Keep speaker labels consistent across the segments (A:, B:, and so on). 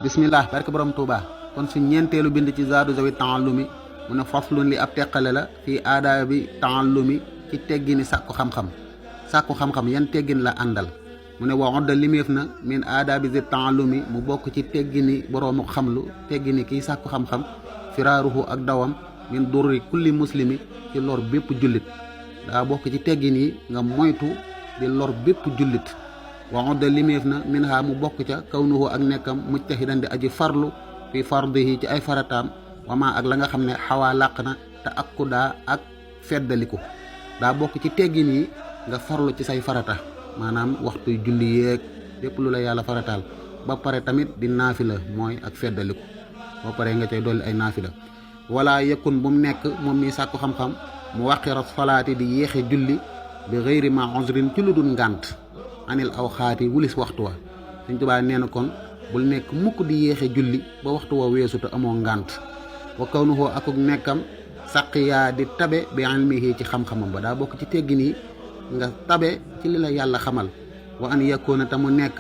A: bismillah barke borom Touba kon su ñeenteelu bind ci zaadu zawi taallumi mu ne faslun li ab teqale la fii aadaabi taallumi ci teggini sàkku xam-xam yan teggin la àndal mu ne wa odda limeef na min aadaabi zi taallumi mu bokk ci teggini boroomu xamlu teggini kiy sàkku xam-xam firaaruhu ak dawam min durri kulli muslimi ci lor bépp jullit daa bokk ci teggin yi nga moytu di lor bépp jullit wa odda limeef na min ha mu bokk ca kawnuhu ak nekkam mujtahidan di aji farlu fi fardihi ci ay farataam wama ak la nga xam ne xawaa làq na te akkudaa ak feddaliku daa bokk ci teggin yi nga farlu ci say farata maanaam waxtu julli yeeg lépp lu la yàlla farataal ba pare tamit di naafila mooy ak feddaliku boo paree nga cay dolli ay naafila wala yëkkun bu mu nekk moom mi sàkku xam-xam mu waqira salaati di yéexe julli bi gayri ma uzrin ci lu dul ngànt anil aw xaati wulis waxtu wa Sëñ Tuubaa nee na kon bul nekk mukk di yéexe julli ba waxtu wa weesu te amoo ngànt wa kawnuhu akuk nekkam saqiyaa di tabe bi ilmihi ci xam-xamam ba daa bokk ci teggin yi nga tabe ci li la yàlla xamal wa an yakuna te mu nekk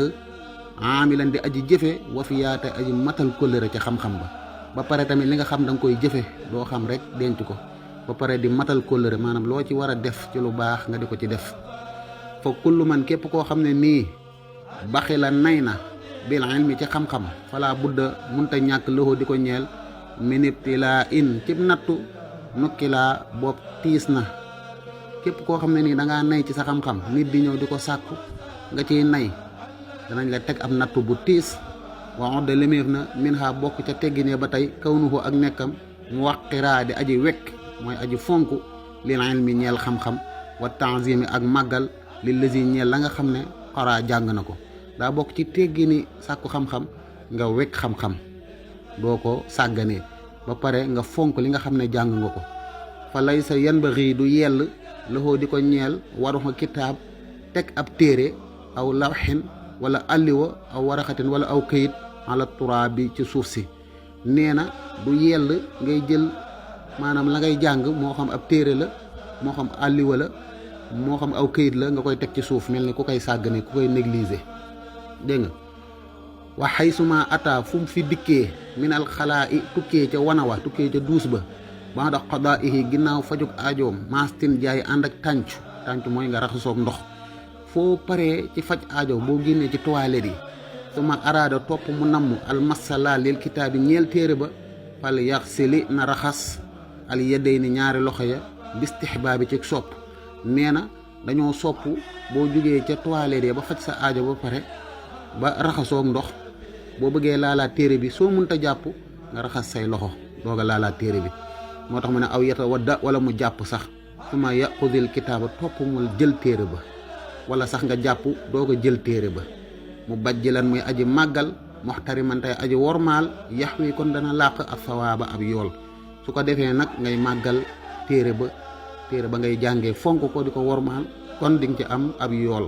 A: aamilan di aji jëfe wa fi yaate aji matal kóllëre ca xam-xam ba pare tamit li nga xam da nga koy jëfe doo xam rek denc ko ba pare di matal kóllëre maanaam loo ci war a def ci lu baax nga di ko ci def fa kullu man képp koo xam ne nii baxi la nay na bil ilmi ci xam-xam fala budda munta ñàkk loxo di ko ñeel minibtilaa in cib nattu nukkilaa boob tiis na képp koo xam ne nii dangaa nay ci sa xam-xam nit di ñëw di ko sàkku nga ciy nay danañ la teg ab nattu bu tiis wa odda limeef na min ha bokk ca tegginee ba tey kawnuhu ak nekkam mu waqiraa di aji wekk mooy aji fonk lil ilmi ñeel xam-xam wa tanzimi ak màggal li lësi ñeel la nga xam ne xaraa jàng na ko daa bokk ci teggini sàkku xam-xam nga wekk xam-xam doo ko sàgganee ba pare nga fonk li nga xam ne jàng nga ko fa lay sa yan ba rii du yell loxoo di ko ñeel waruxa kitaab teg ab téere aw lawxin wala alliwa aw waraxatin wala aw këyit ala turaa bi ci suuf si nee na du yell ngay jël maanaam la ngay jàng moo xam ab téere la moo xam alliwa la moo xam aw këyit la nga koy teg ci suuf mel ni ku koy sàggane ku koy négliger dégg nga wax xay suma ata fu mu fi dikkee minal xalaa i tukkee ca wanawa tukkee ca duus ba ba da xodaa ihi ginnaaw fajug aajoom mastin jaay ànd ak tàncu mooy nga raxasoog ndox foo paree ci faj aajo boo génnee ci toilette yi suma araada topp mu namm almasala lil kitaabi ñeel téere ba fal yaxsili na raxas al yedday ni ñaari loxo ya bistihbaabi ci sopp nee na dañoo sopp boo jógee ca toilette yi ba faj sa aajo ba pare ba raxasoog ndox boo bëggee laalaat téere bi soo mënta jàpp nga raxas say loxo dooga laalaat téere bi moo tax mu ne aw yata wadda wala mu jàpp sax suma yaqudil kitaaba topp mu jël téere ba wala sax nga jàpp dooga jël téere ba mu bajjilan muy aji màggal muxtariman tey aji wormaal yax wi kon dana làq ak sawaaba ab yool su ko defee nag ngay màggal téere ba ngay jàngee fonk ko di ko wormaal kon di nga ci am ab yool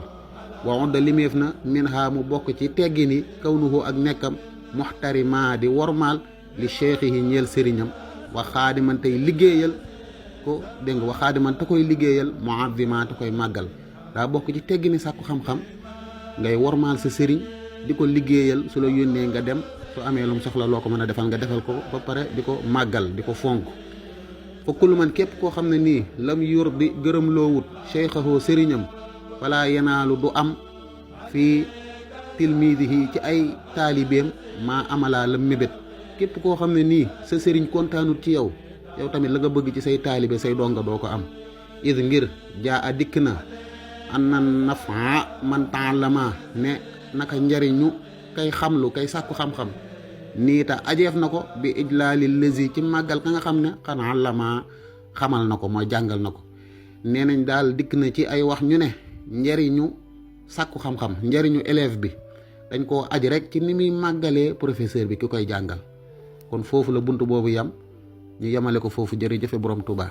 A: wa odda limeef na min ha mu bokk ci teggin yi kawnuhu ak nekkam muxtarima di wormaal li cheikhihi ñeel sëriñam wa xaadiman tey liggéeyal ko dégg nga wa xaadiman te koy liggéeyal muazima te koy màggal daa bokk ci teggini sàkku xam-xam ngay wormaal sa sëriñ di ko liggéeyal su la yónnee nga dem su amee lu mu soxla loo ko mën a defal nga defal ko ba pare di ko màggal di ko fonk fa kullu man képp koo xam ne nii lam yor di gërëm loo wut cheikhahu sëriñam wala yenaalu du am fii tilmidihi ci ay taalibeem maa amalaa la mébét képp koo xam ne nii sa sëriñ kontaanut ci yow tamit la nga bëgg ci say taalibe say donga doo ko am id ngir jaa a dikk na an na nafa man ta'allama ne naka njariñu kay xamlu kay sàkku xam-xam niita ajeef na ko bi ijlaali lësi ci màggal ka nga xam ne xanaa allama xamal na ko mooy jàngal na ko nee nañ daal dikk na ci ay wax ñu ne njariñu sàkku xam-xam njariñu élève bi dañ koo aj rek ci ni muy màggalee professeur bi ki koy jàngal kon foofu la bunt boobu yam ñu yemale ko foofu jërëjëfe borom Touba.